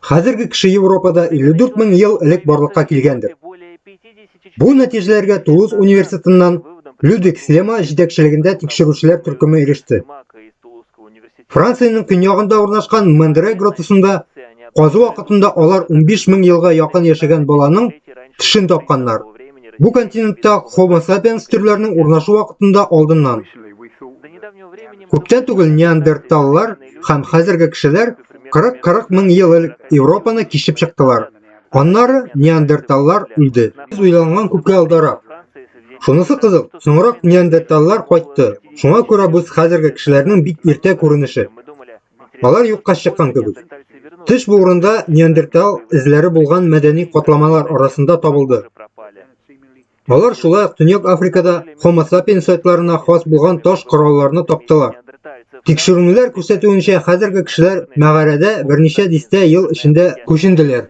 Хәзерге кеше Европада 54 мең ел элек барлыкка килгәндер. Бу нәтиҗәләргә Тулуз университетыннан Людвиг Слема җитәкчелегендә тикшерүчеләр төркеме иреште. Франциянең көньягында урнашкан Мендре гротосында казу вакытында алар 15 мең елга якын яшәгән баланың тешен тапканнар. Бу континентта Homo sapiens төрләренең урнашу вакытында алдыннан. Күптән түгел неандерталлар һәм хәзерге кешеләр 40-40 мең ел элек Европаны кичеп чыктылар. Аннары неандерталлар үлде. Без уйланган күпкә алдарак. Шунысы кызык, соңрак неандерталлар кайтты. Шуңа күрә бу хәзерге кешеләрнең бик иртә күренеше. Алар юкка чыккан кебек. Теш бу урында неандертал эзләре булган мәдәни катламалар арасында табылды. Алар шулай ук Төньяк Африкада Homo sapiens сайтларына хас булган таш коралларны таптылар. Тикшеренүләр күрсәтүенчә, хәзерге кешеләр мәгарәдә берничә дистә ел эчендә күченделәр.